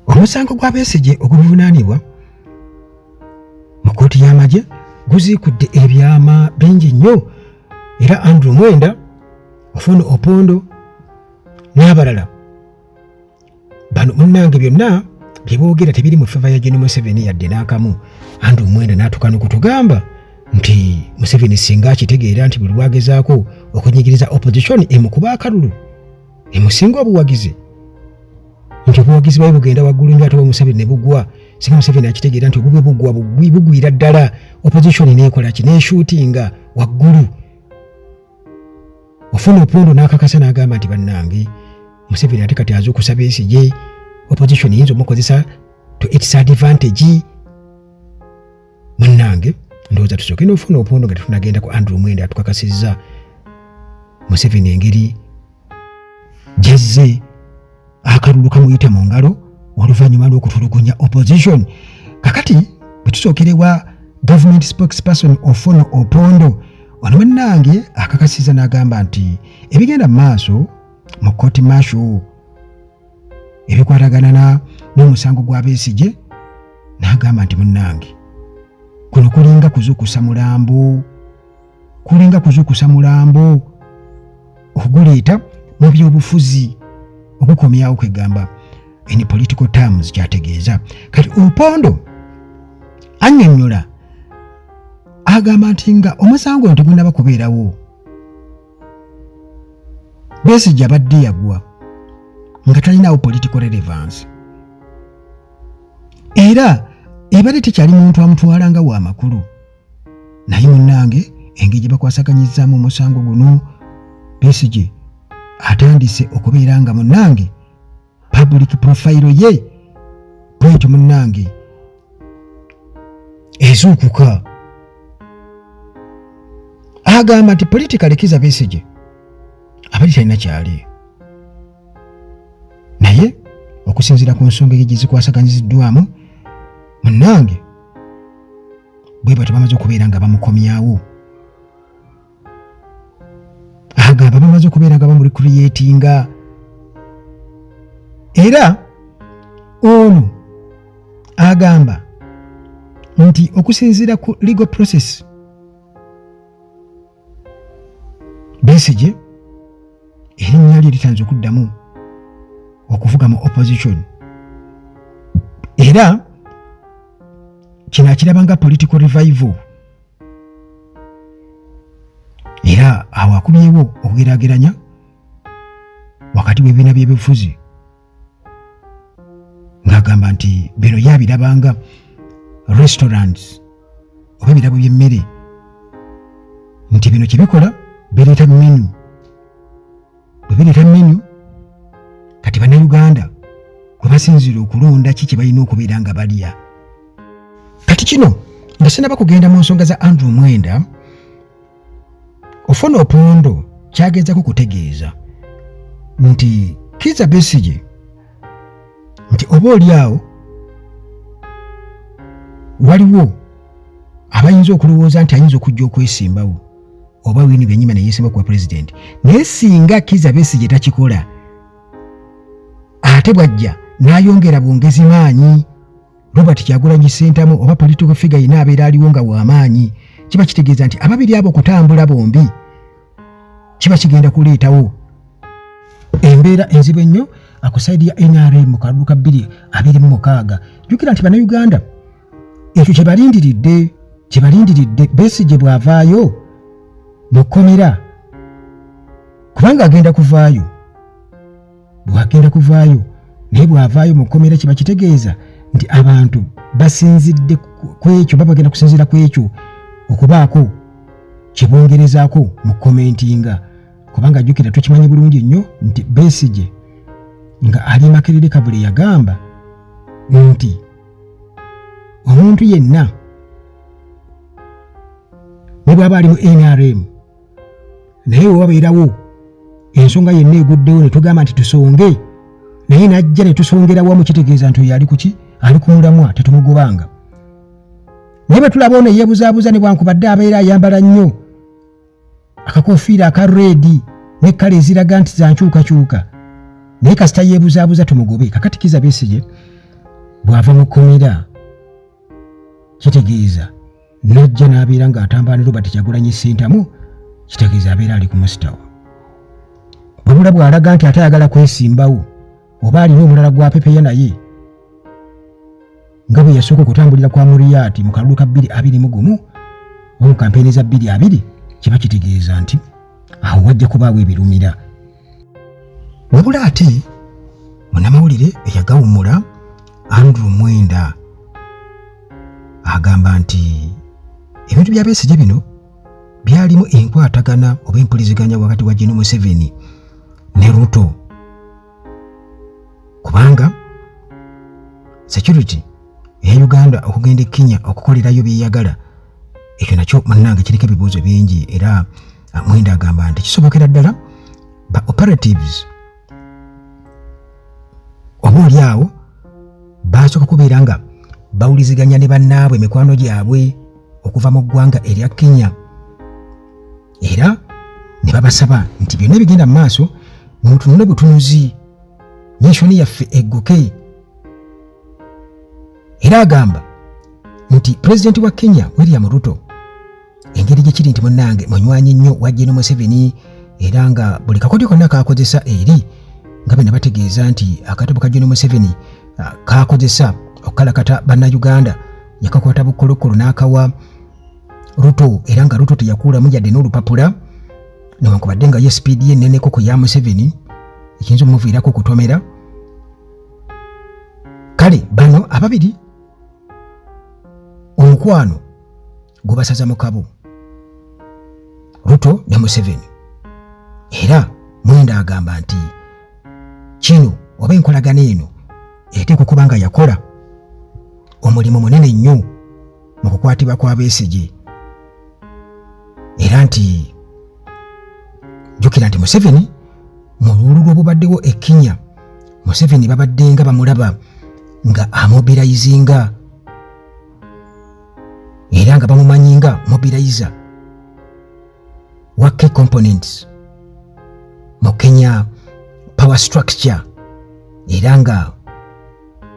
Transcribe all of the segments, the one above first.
Omusango gwa Besigye oguvunaanibwa mu kkooti y'amagye guziikudde ebyama bingi nnyo era Andrew Mwenda, Ofwono Opondo n'abalala bano munnange byonna bye boogera tebiri mu feva ya Gen Museveni yadde n'akamu. Andrew Mwenda n'atuuka n'okutugamba nti Museveni singa akitegeera nti buli lwagezaako okunyigiriza opposition emukuba akalulu emusinga obuwagizi nti obuwagizi bwayo bugenda waggulu nnyo ate oba Museveni ne bugwa. Singa Museveni akitegeera nti obubwe bugwa bugwi bugwira ddala opposition neekola ki neeshuutinga waggulu. Ofwono Opondo n'akakasa n'agamba nti bannange Museveni ate kati azuukusa Besigye, opposition eyinza omukozesa to its advantage. Munnange ndowooza tusooke n'Ofwono Opondo nga tetunagenda ku Andrew Mwenda atukakasizza Museveni engeri gyazze akalulu kamuyita mu ngalo oluvannyuma lw'okutulugunya opposition. Kakati bwe tusookerewa government spokesperson Ofwono Opondo, ono munnange akakasizza n'agamba nti ebigenda mu maaso mu kooti martial ebikwatagana n'omusango gwa Besigye, n'agamba nti munnange kuno kulinga kuzuukusa mulambo, kulinga kuzuukusa mulambo okuguleeta mu byobufuzi okukomyawo kwegamba in political terms kyategeeza. Kati Opondo annyonnyola agamba nti nga omusango ono tegunnaba kubeerawo, Besigye abadde yagwa nga talinawo political relevance era ebadde tekyali muntu amutwala nga wa makulu. Naye munnange engeri gye bakwasaganyizaamu omusango guno, Besigye atandise okubeera nga munnange public profile ye bwetyo munnange ezuukuka. Agamba nti politically Kizza Besigye abadde talina kyali, naye okusinziira ku nsonga egi gye zikwasaganyiziddwamu munnange bwe batyo bamaze okubeera nga bamukomyawo. Agamba bamaze okubeera nga bamurecreatinga era ono agamba nti okusinziira ku legal process Besigye erinnya lye litanze okuddamu okuvuga mu opposition era kino akiraba nga political revival era awo akubyewo okugeraageranya wakati w'ebibiina by'ebyobufuzi ng'agamba nti bino ye abirabanga restaurants oba ebirabo by'emmere nti bino kye bikola bireeta menu, bwe bireeta menu kati bannayuganda kwe basinziira okulonda ki kye balina okubeera nga balya. Kati kino nga sinaba kugenda mu nsonga za Andrew Mwenda, Ofwono Opondo kyagezaako kutegeeza nti Kizza Besigye nti oba oli awo waliwo abayinza okulowooza nti ayinza okujja okwesimbawo oba Winnie Byanyima ne yeesimba kuba pulezidenti, naye singa Kizza Besigye takikola ate bw'ajja n'ayongera bwongezi maanyi Robert Kyagulanyi Ssentamu oba political figure yina abeera aliwo nga w'amaanyi, kiba kitegeeza nti ababiri abo okutambula bombi kiba kigenda kuleetawo embeera enzibu ennyo ku sayidi ya NRM mu kalulu ka 2026. Jjukira nti Bannayuganda ekyo kye balindiridde, kye balindiridde Besigye bw'avaayo mu kkomera, kubanga agenda kuvaayo, bw'agenda kuvaayo, naye bw'avaayo mu kkomera kiba kitegeeza nti abantu basinzidde ku ekyo, baba bagenda kusinziira ku ekyo okubaako kye bongerezaako mu komentinga, kubanga jjukira tukimanyi bulungi nnyo nti Besigye nga ali Makerere Kavule yagamba nti omuntu yenna ne bw'aba ali mu NRM naye wewabeerawo ensonga yenna eguddewo ne tugamba nti tusonge naye najja ne tusongera wamu, kitegeeza nti oyo ali kuki, ali ku mulamwa, tetumugobanga. Naye bwe tulaba ono yeebuzaabuza ne bwankubadde abeera ayambala nnyo akakofiira aka reedi n'ekkala eziraga nti za nkyukakyuka, naye kasita yeebuzaabuza tumugobe. Kakati Kizza Besigye Bw'ava mu kkomera kitegeeza n'ajja n'abeera ng'atambula ne Robert Kyagulanyi Ssentamu, kitegeeza abeera ali ku musitawa. Wabula bw'alaga nti ate ayagala kwesimbawo oba alina omulala gw'apepeya naye nga bwe yasooka okutambulira kwa Muriati mu kalulu ka 2021 oba mu kampeyini za 2020, kiba kitegeeza nti awo wajja kubaawo ebirumira. Wabula ate munnamawulire eyagawummula Andrew Mwenda agamba nti ebintu bya Besigye bino byalimu enkwatagana oba empuliziganya wakati wa Gen Museveni ne Ruto, kubanga security eya Uganda okugenda e Kenya okukolerayo byeyagala, ekyo nakyo munnange kiriko ebibuuzo bingi. Era Mwenda agamba nti kisobokera ddala ba operatives oba oli awo baasooka kubeera nga bawuliziganya ne bannaabwe, mikwano gyabwe okuva mu ggwanga erya Kenya, era ne babasaba nti byonna ebigenda mu maaso mutunule butunuzi, mission yaffe egguke. Era agamba nti pulezidenti wa Kenya William Ruto, engeri gye kiri nti munnange munywanyi nnyo wa Gen Museveni, era nga buli kakodyo konna kakozesa eri nga bwe nabategeeza nti akatabo ka Gen Museveni kakozesa okukalakata bannayuganda yakakwata bukolokolo n'akawa Ruto, era nga Ruto teyakuulamu yadde n'olupapula, newankubadde nga ye sipiidi ye enneneko ku ya Museveni, ekiyinza omuviirako okutomera. Kale bano ababiri omukwano gubasaza mu kabu, Ruto ne Museveni. Era Mwenda agamba nti kino oba enkolagana eno eteekwa okuba nga yakola omulimu munene nnyo mu kukwatibwa kwa Besigye, era nti jjukira nti Museveni mu lululu obubaddewo e Kenya, Museveni babadde nga bamulaba nga amobilizinga era nga bamumanyi nga mobilizer wa key components mu Kenya power structure. Era nga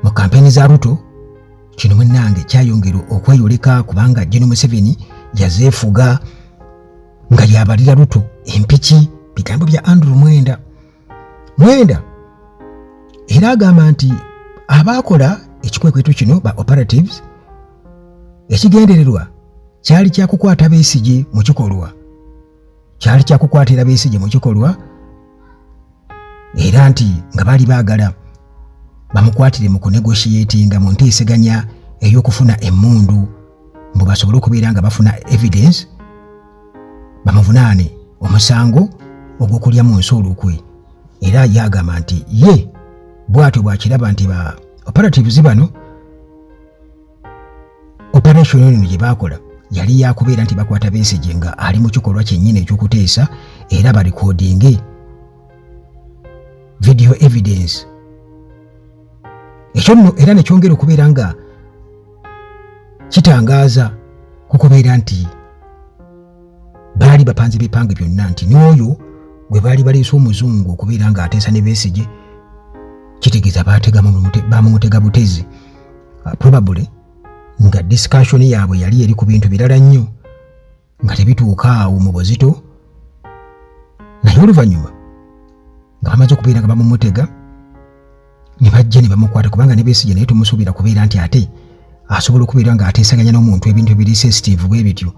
mu kampeyini za Ruto kino munnange kyayongera okweyoleka, kubanga Gen Museveni yazeefuga nga yabalira Ruto empiki. Bigambo bya Andrew Mwenda. Mwenda era agamba nti abaakola ekikwekweto kino, ba operatives, ekigendererwa kyali kyakukwata Besigye mu kikolwa, kyali kyakukwatira Besigye mu kikolwa, era nti nga baali baagala bamukwatire mu kunegotiatinga mu nteeseganya ey'okufuna emmundu, mbu basobole okubeera nga bafuna evidence bamuvunaane omusango ogw'okulya mu nsi olukwe. Era yagamba nti ye bw'atyo bw'akiraba nti ba operatives bano operation eno gye baakola yali yakubeera nti bakwata Besigye nga ali mu kikolwa kyennyini ekyokuteesa, era barecordinge video evidence. Ekyo nno era nekyongera okubeera nga kitangaaza ku kubeera nti baali bapanze bipange byonna, nti n'oyo gwe baali baleese omuzungu okubeera ng'ateesa ne Besigye, kitegeeza bamumutega butezi, probably nga discussion yaabwe yali eri ku bintu birala nnyo nga tebituuka awo mu buzito. Naye oluvannyuma nga bamaze okubeera nga bamumutega, ne bajja ne bamukwata, kubanga ne Besigye naye tumusuubira kubeera nti ate asobola okubeera ng'ateesaganya n'omuntu ebintu ebiri sensitive bwe bityo,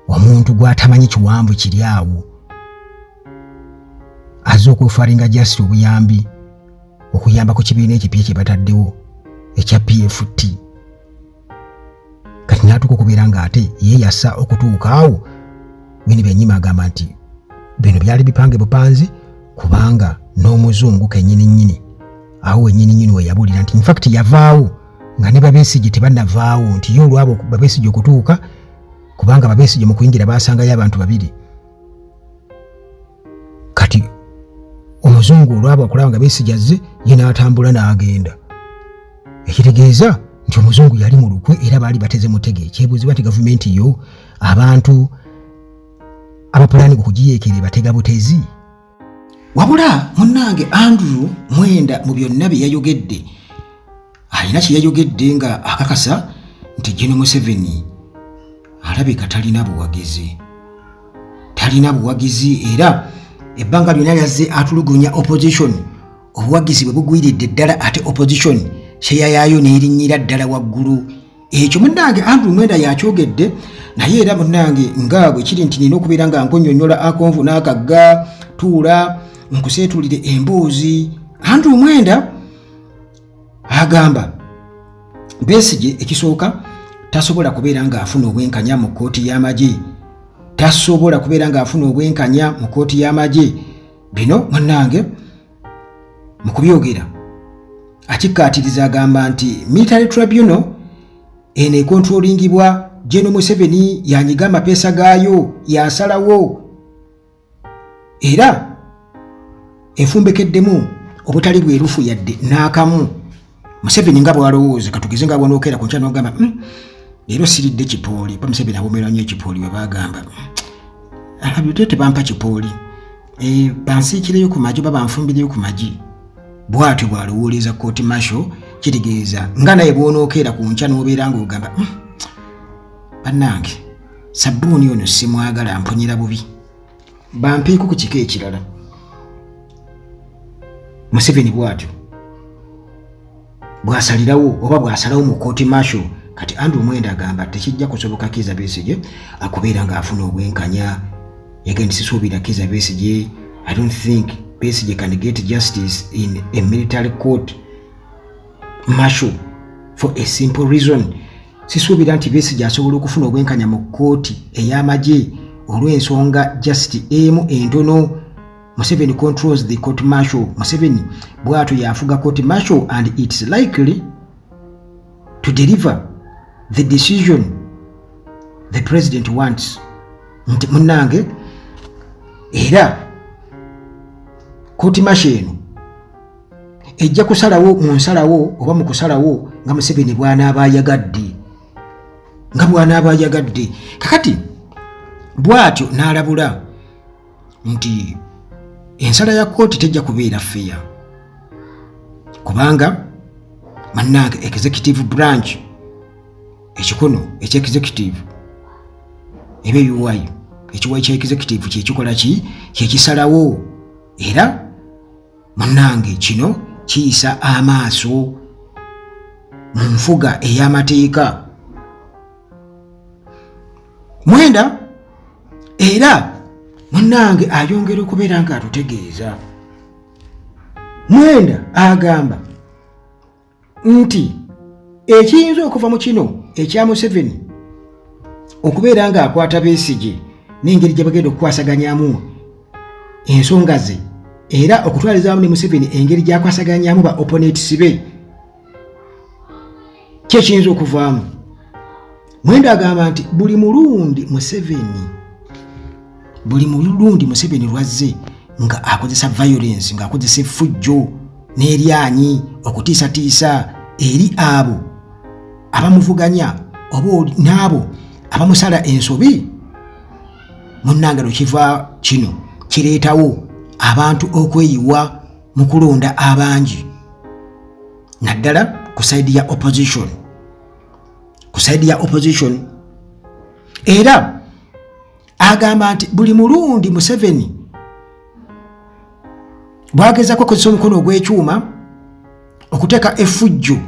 omuntu gw'atamanyi kiwanvu kiri awo, azze okwefaringa just obuyambi okuyamba ku kibiina ekipya kye bataddewo ekya PFT. Kati n'atuuka okubeera ng'ate ye yasa okutuuka awo. Bino byennyini agamba nti bino byali bipange bupanzi, kubanga n'omuzungu kennyini nnyini awo wennyini nnyini we yabuulira nti infact yavaawo nga ne babesigye tebannavaawo, nti ye olwabo babesigye okutuuka, kubanga babesigye mu kuyingira baasangayo abantu babiri. Kati omuzungu olwabo okulaba nga Besigye azze, ye n'atambula n'agenda, ekitegeeza nti omuzungu yali mu lukwe era baali bateze mutege. Kyebuuzibwa nti gavumenti yo abantu abapulaani okugiyeekere batega butezi. Wabula munnange Andrew Mwenda mu byonna bye yayogedde Alina kye yayogedde nga akakasa nti General Museveni alabika talina buwagizi, talina buwagizi, era ebbanga lyonna lyazze atulugunya opposition, obuwagizi bwe bugwiridde ddala, ate opposition kyeyayaayo n'erinnyira ddala waggulu. Ekyo munnange Andrew Mwenda yakyogedde. Naye era munnange, nga bwe kiri nti nina okubeera nga nkunnyonnyola akonvu n'akagga, tuula nkuseetulire emboozi. Andrew Mwenda agamba Besigye ekisooka tasobola kubeera ng'afuna obwenkanya mu kkooti y'amagye, tasobola kubeera ng'afuna obwenkanya mu kkooti y'amagye. Bino munnange mu kubyogera akikkaatiriza, agamba nti military tribunal eno ekontrolingibwa General Museveni, yanyiga amapeesa gaayo, yasalawo, era efumbekeddemu obutali bwerufu yadde n'akamu. Museveni nga bwalowooza, katugeze nga bwonookeera ku nkya nogamba, leero siridde kipooli," ba Museveni awomerwa nnyo ekipooli, we bagamba, "Alabye tebampa kipooli, bansiikireyo ku magi oba banfumbireyo ku magi." Bw'atyo bw'alowooleza court martial. Kitegeeza nga naye bw'onookeera ku nkya n'obeera ng'ogamba, "Bannange, sabbuuni ono simwagala, mpunyira bubi, bampeeko ku kika ekirala." Museveni bw'atyo bw'asalirawo oba bw'asalawo mu court martial. Kati Andrew Mwenda agamba tekijja kusoboka Kiza Besigye akubeera ng'afuna obwenkanya. Yagenda, "Sisuubira Kiza Besigye, I don't think Besigye can get justice in a military court martial for a simple reason." Sisuubira nti Besigye asobola okufuna obwenkanya mu kkooti ey'amagye olw'ensonga just emu entono. Museveni controls the court martial. Museveni bw'atyo yafuga court martial, and it's likely to deliver the decision the president wants. Nti munnange, era court martial eno ejja kusalawo mu nsalawo oba mu kusalawo nga Museveni bw'anaaba ayagadde, nga bw'anaaba ayagadde. Kakati bw'atyo n'alabula nti ensala ya kooti tejja kubeera fair, kubanga bannange executive branch, ekikono ekyexecutive eba ebiwayi, ekiwayi kya executive kyekikola ki, kyekisalawo. Era munnange kino kiyisa amaaso mu nfuga ey'amateeka. Mwenda era munnange ayongera okubeera nga atutegeeza. Mwenda agamba nti ekiyinza okuva mu kino ekya Museveni okubeera ng'akwata Besigye n'engeri gye bagenda okukwasaganyamu ensonga ze, era okutwalizaamu ne Museveni engeri gy'akwasaganyamu ba opponents be, ki ekiyinza okuvaamu? Mwenda agamba nti buli mulundi Museveni lwazze nga akozesa violence, ng'akozesa effujjo n'eryanyi okutiisatiisa eri abo abamuvuganya oba n'abo abamusala ensobi, munnange lwekiva kino kireetawo abantu okweyiwa mu kulonda abangi, naddala ku side ya opposition, ku side ya opposition. Era agamba nti buli mulundi Museveni bwagezako okukozesa omukono ogw'ekyuma okuteeka effujjo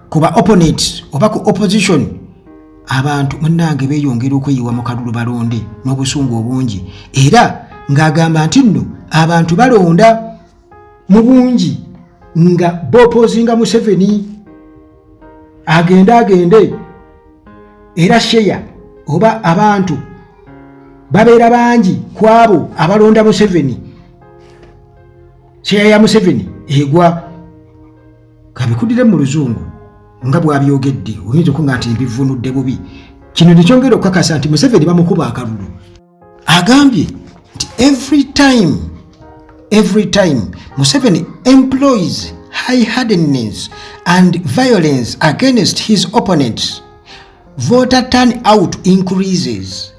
ku ba opponents oba ku opposition, abantu munnange beeyongera okweyiwa mu kalulu balonde n'obusungu obungi. Era ng'agamba nti nno abantu balonda mu bungi nga boopoozinga Museveni agende agende, era share oba abantu babeera bangi ku abo abalonda Museveni, share ya Museveni egwa. Kabikudire mu Luzungu nga bw'abyogedde, oyinza okunga nti mbivunudde bubi. Kino nekyongera okukakasa nti Museveni bamukuba akalulu. Agambye nti every time Museveni employs high handedness and violence against his opponents, voter turnout increases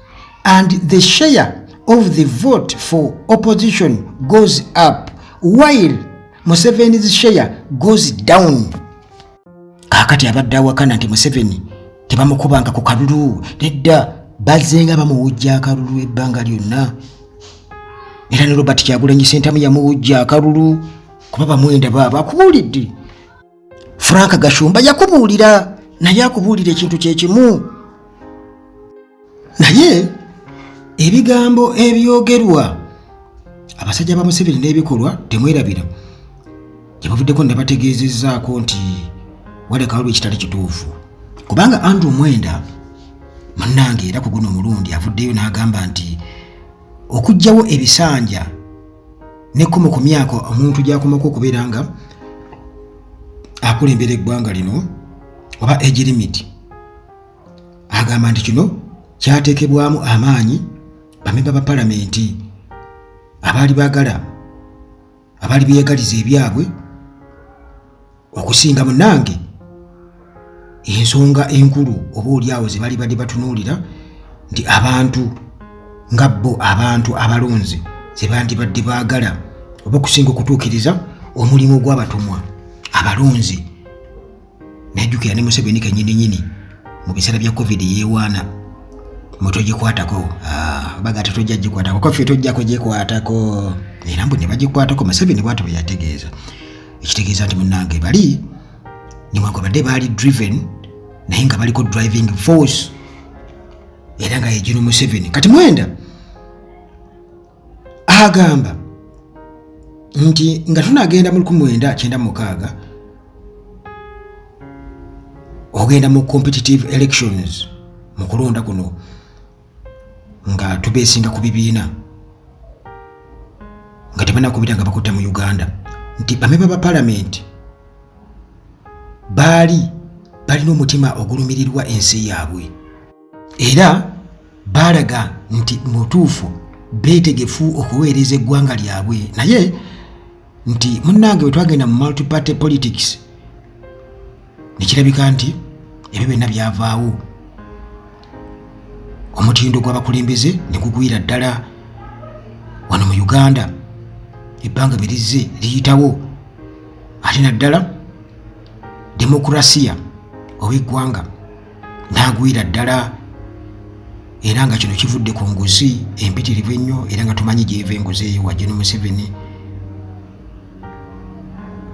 and the share of the vote for opposition goes up, while Museveni's share goes down. Kaakati abadde awakana nti Museveni tebamukubanga ku kalulu, nedda, bazzenga bamuwujja akalulu ebbanga lyonna, era ne Robert Kyagulanyi Ssentamu yamuwujja akalulu, kuba bamwenda baaba akubuulidde. Frank Gashumba yakubuulira, naye akubuulira ekintu kyekimu, naye ebigambo ebyogerwa abasajja ba Museveni n'ebikolwa temwerabira. Gye bavuddeko nabategeezezzaako nti waleka waliwo ekitali kituufu, kubanga Andrew Mwenda munnange era ku guno omulundi avuddeyo n'agamba nti okuggyawo ebisanja n'ekkomo ku myaka omuntu gy'akomako okubeera nga akulembera eggwanga lino oba age limit, agamba nti kino kyateekebwamu amaanyi bamemba ba palamenti abaali baagala, abaali beeyagaliza ebyabwe okusinga munnange ensonga enkulu oba oli awo ze bali badde batunuulira nti abantu nga bo abantu abalonzi ze bandibadde baagala oba okusinga okutuukiriza omulimu gw'abatumwa abalonzi. Najjukira ne Museveni kennyini nyini mu biseera bya covid yeewaana mwe togikwatako, baga tetojja gikwatako, kofi tojja kugikwatako, era mbu ne bagikwatako. Museveni bw'atyo bwe yategeeza, ekitegeeza nti munnange bali newankubadde baali driven naye nga baliko driving force era nga ye General Museveni. Kati Mwenda agamba nti nga tunagenda mu 1996 ogenda mu competitive elections, mu kulonda kuno nga tubeesinga ku bibiina nga tebanakubira nga bakutta mu Uganda, nti bamemba ba palamenti baali balina omutima ogulumirirwa ensi yaabwe era baalaga nti mutuufu beetegefu okuweereza eggwanga lyabwe, naye nti munnange bwe twagenda mu multiparty politics nekirabika nti ebyo byonna byavaawo, omutindo gw'abakulembeze ne gugwira ddala wano mu Uganda ebbanga bwe lizze liyitawo, ate naddala demokurasiya ow'eggwanga n'agwira ddala, era nga kino kivudde ku nguzi empitirivu ennyo, era nga tumanyi gyeva enguzi eyo wa General Museveni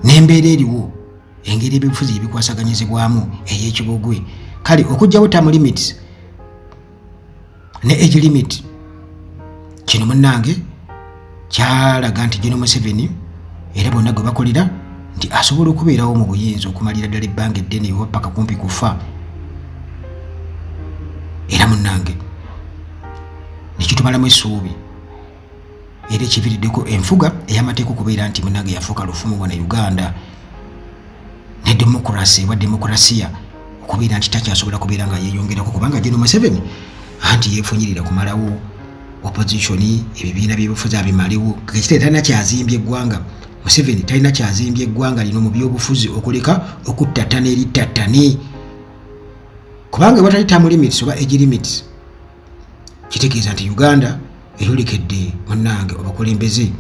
n'embeera eriwo, engeri ebyobufuzi gyebikwasaganyizibwamu ey'ekibogwe. Kale okuggyawo term limits ne age limit, kino munnange kyalaga nti General Museveni era bonna gwe bakolera nti asobola okubeerawo mu buyinza okumalira ddala ebbanga eddene oba paka kumpi kufa, era munnange nekitumalamu essuubi, era ekiviiriddeko enfuga ey'amateeka okubeera nti munnange yafuuka lufumu wano Uganda, ne demokurasi oba demokurasiya okubeera nti takyasobola kubeera nga yeeyongerako, kubanga General Museveni anti yeefunyirira kumalawo opposition, ebibiina by'ebufuzi abimalewo. Gekitegeeza talina kyazimbye eggwanga. Museveni talina kyazimbye eggwanga lino mu byobufuzi okuleka okuttattana erittattane, kubanga ewatali term limits oba age limits kitegeeza nti Uganda eyolekedde munnange obukulembeze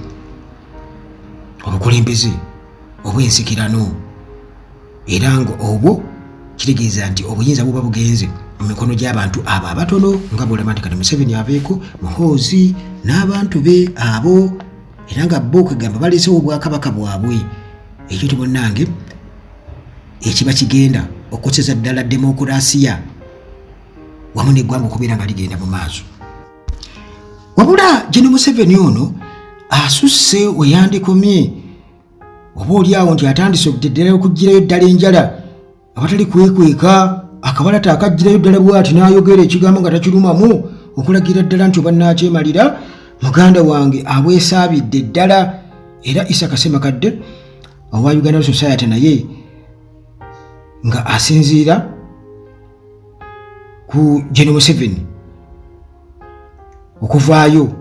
obw'ensikirano, era nga obwo kitegeeza nti obuyinza buba bugenze mu mikono gy'abantu abo abatono, nga bw'olaba nti kati Museveni aveeko, Muhoozi n'abantu be abo, era nga bo kwegamba baleesewo obwakabaka bwabwe. Ekyo ti munnange ekiba kigenda okukoseza ddala demokurasiya wamu n'eggwanga okubeera nga ligenda mu maaso. Wabula General Museveni ono asusse we yandikomye, oba oli awo nti atandise ddala okuggyirayo ddala enjala abatali kwekweka, akabalata akaggyirayo ddala bw'ati n'ayogera ekigambo nga takirumamu okulagira ddala nti oba nnaakyemalira muganda wange abwesaabidde ddala. Era Isaka Ssemakadde owa Uganda Society naye nga asinziira ku General Museveni okuvaayo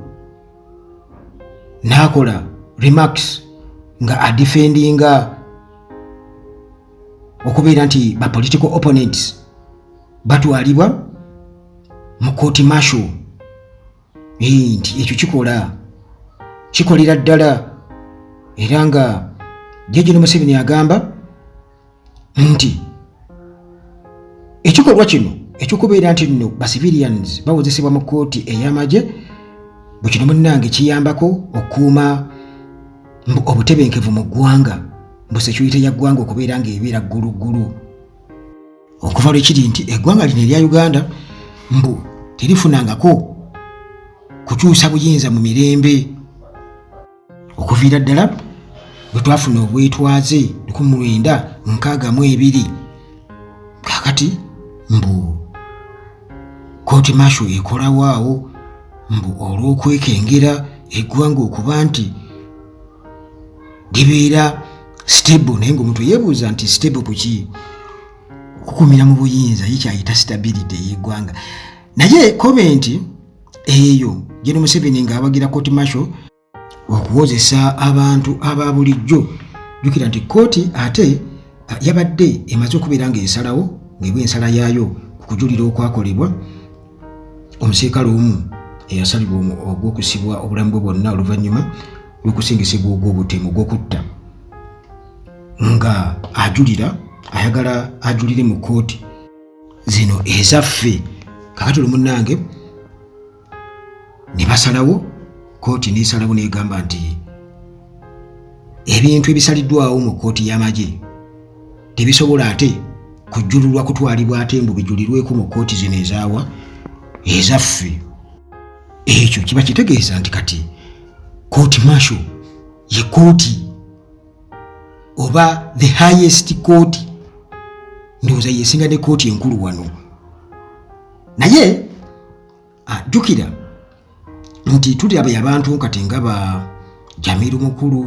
n'akola remarks nga adefendinga okubeera nti ba political opponents batwalibwa mu court martial, nti ekyo kikolera ddala, era nga General Museveni agamba nti Ekikolwa kino ekyokubeera nti nno ba civilians bawozesebwa mu kkooti ey'amagye bwe kino munnange kiyambako okukuuma obutebenkevu mu ggwanga, mbu security ya ggwanga okubeera ng'ebeera gguluggulu, okuva lwe kiri nti eggwanga lino erya Uganda mbu terifunangako kukyusa buyinza mu mirembe okuviira ddala bwe twafuna obwetwaze 1962. Kakati mbu kooti masho ekolawo awo mbu olw'okwekengera eggwanga okuba nti libeera stable, naye ngaomuntu yeebuuza nti stable kuki? Okukumira mu buyinza ye kyayita stability ey'eggwanga. Naye comment eyo Gen Museveni ng'awagira kooti masho okuwozesa abantu aba bulijjo, jjukira nti kkooti ate yabadde emaze okubeera ng'esalawo, ng'ebwa ensala yaayo ku kujulira okwakolebwa omusirikale omu eyasalibwa ogw'okusibwa obulamu bwe bwonna oluvannyuma lw'okusingisibwa ogw'obutemu ogw'okutta, nga ajulira ayagala ajulire mu kkooti zino ezaffe. Kakati olwo munnange ne basalawo, kkooti n'esalawo n'egamba nti ebintu ebisaliddwawo mu kkooti y'amagye tebisobola ate kujjululwa kutwalibwa ate mbu bijulirweko mu kkooti zino ezaawa ezaffe. Ekyo kiba kitegeeza nti kati kooti masho ye kooti oba the highest kooti, ndowooza yesinga ne kooti enkulu wano. Naye jjukira nti tulaba abantu kati nga ba Jamiru Mukulu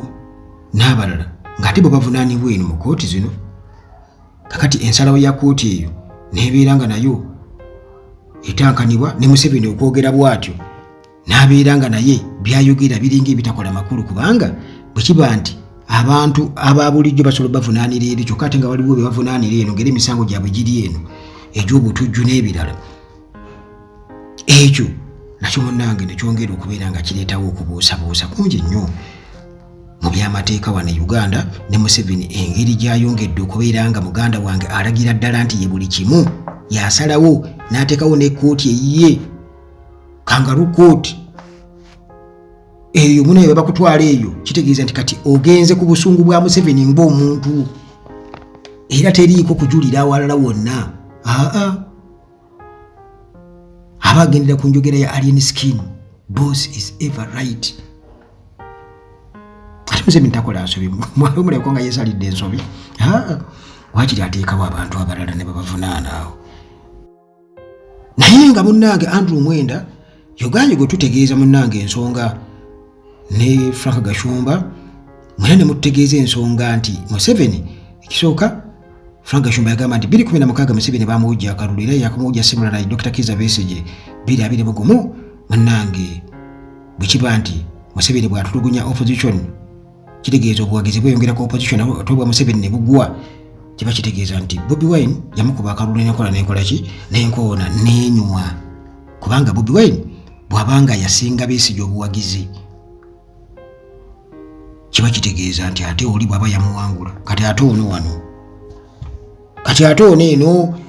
n'abalala ng'ate bwe bavunaanibwa eno mu kooti zino. Kakati ensalawo ya kooti eyo n'ebeera nga nayo etankanibwa, ne Museveni okwogera bw'atyo n'abeera nga naye byayogera biringa ebitakola makulu, kubanga bwe kiba nti abantu aba bulijjo basobola bavunaanira eri, kyokka ate nga waliwo bye bavunaanira eno ng'era emisango gyabwe giri eno egy'obutujju n'ebirala, ekyo nakyo munnange nekyongera okubeera nga kireetawo okubuusabuusa kungi nnyo mu byamateeka wano e Uganda. Ne Museveni engeri gy'ayongedde okubeera nga muganda wange alagira ddala nti ye buli kimu yasalawo, n'ateekawo ne kkooti eyiye, kangaroo court eyo, munaye bakutwala eyo, kitegeeza nti kati ogenze ku busungu bwa Museveni ng'omuntu, era teriiko kujulira awalala wonna. Aa, aba agendera ku njogera ya Alien Skin, "Boss is ever right." Ate Museveni takola nsobi, mwali omulabiko nga yesalidde ensobi, wakiri ateekawo abantu abalala ne babavunaana awo. Naye nga munnange Andrew Mwenda yoganye gwe tutegeeza munnange ensonga ne Frank Gashumba, mwena ne mututegeeza ensonga nti Museveni ekisooka, Frank Gashumba yagamba nti 2016 Museveni bamuwujja akalulu, era yakamuwujja simulala Dr. Kizza Besigye. 2021 munnange bwe kiba nti Museveni bw'atulugunya opposition, kitegeeza obuwagizi bweyongera ku opposition, ate obwa Museveni ne bugwa. Kiba kitegeeza nti Bobi Wine yamukuba akalulu nenkola nenkola ki nenkoona nenywa, kubanga Bobi Wine bw'abanga yasinga Besigye obuwagizi, kiba kitegeeza nti ate oli bw'aba yamuwangula, kati ate ono wano, kati ate ono eno.